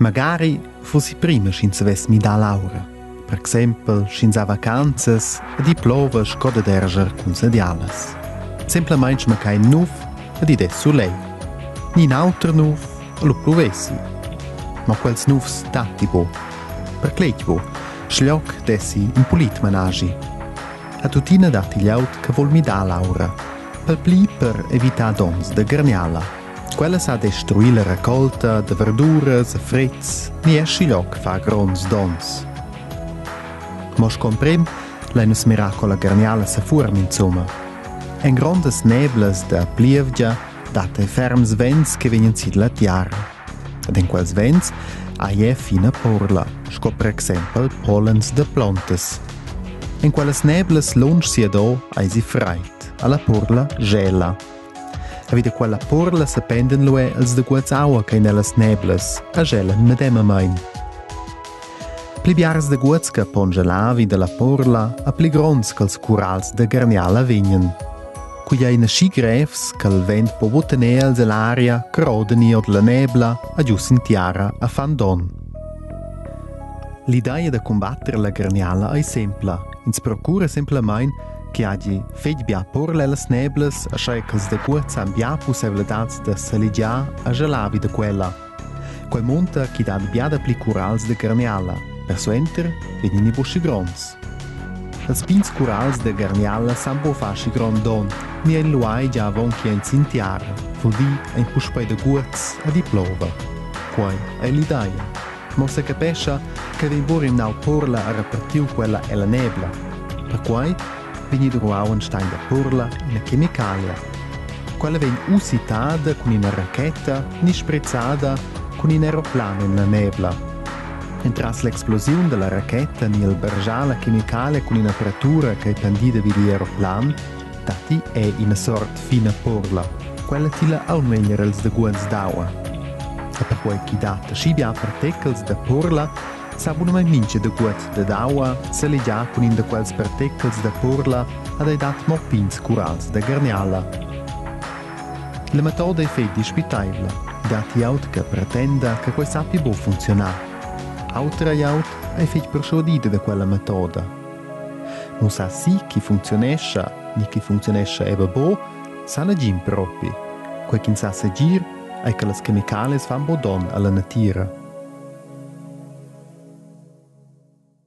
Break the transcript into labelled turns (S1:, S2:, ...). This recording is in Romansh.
S1: Magari fussi prima sch'ins savess midar l'aura. Per exempel sch'ins ha vacanzas ed i plova sco da derscher cun sedialas. Semplamein schmaccai nuf ed id es sulegl. Ni in auter nuf, lu pluvessi. Ma quels nufs datti bu. Per cletg bu. Schglioc dessi in pulit managi. A tuttina datti glieud che vul midar l'aura. Pel pli per evitar donns da garniala. Quella sa destruir la raccolta da verduras e frets ni er schiglioc far gronds donns. Mo sco emprem lein nus mirar co la garniala sefuorma insumma. En grondas neblas da plievgia dat ei ferms vents che vegnan si dalla tiara. Ed en quels vents hai è fina porla, sco per exempel pollens da plontas. En quellas neblas lunsch siado eisi freid, alla porla gela. E vi da quella porla sependen lu er els daguots aua ch'ein ellas neblas, a gelan medemamein. Pli biars daguots che pon gelar vi dalla porla, a pli gronds ch'els curals da garniala vegnan. Quei ei aschi grevs ch'el vent po buc tener els ell'aria, crodan ni ord la nebla a giu sin tiara a fan donn. L'ideia da cumbatter la garniala ei sempla. Ins procura semplamein che hagi fetg bia purl ellas neblas, aschia ch'els daguots han bia pusseivladads da seligiar e gelar vi da quella. Quei munta ch'i dat bia dapli curals da garniala. Persuenter vegnan i buc schi gronds. Els pigns curals da garniala san buc far schi grond donn, ni ein luai gia avon che ein sin tiara, vul dir ein puspei daguots ed i plova. Quei ei l'ideia. Mo secapescha che vegn buc rimnau purla e repartiu quella ella nebla. Perquei vegn druau enstagl da purla ina chemicalia. Quella vegn usitada cun ina racheta ni sprizzada cun in aeroplan en la nebla. Entras l'explosiun dalla racheta ni il bargiar la chemicalia cun ina apparatura ch'ei pendida vid igl aeroplan datti è ina sort fina porla. Quella tila aunc meglier els daguots d'aua. E perquei ch'i dat aschi bia parteghels da porla, sa bunamein mintga daguot dad aua seligiar cun in da quels parteghels da porla ad ei dat mo pigns curals da garniala. La metoda ei fetg dispiteivla. Dat glieud che pretenda che quei sappi buc funcziunar. Autra glieud ei fetg perschuadida da quella metoda. Mo sa si chi funcziunescha ni chi funcziunescha era buc, sa nagin propi. Quei ch'ins sa segir ei che las chemicalias fan buc donn alla natira.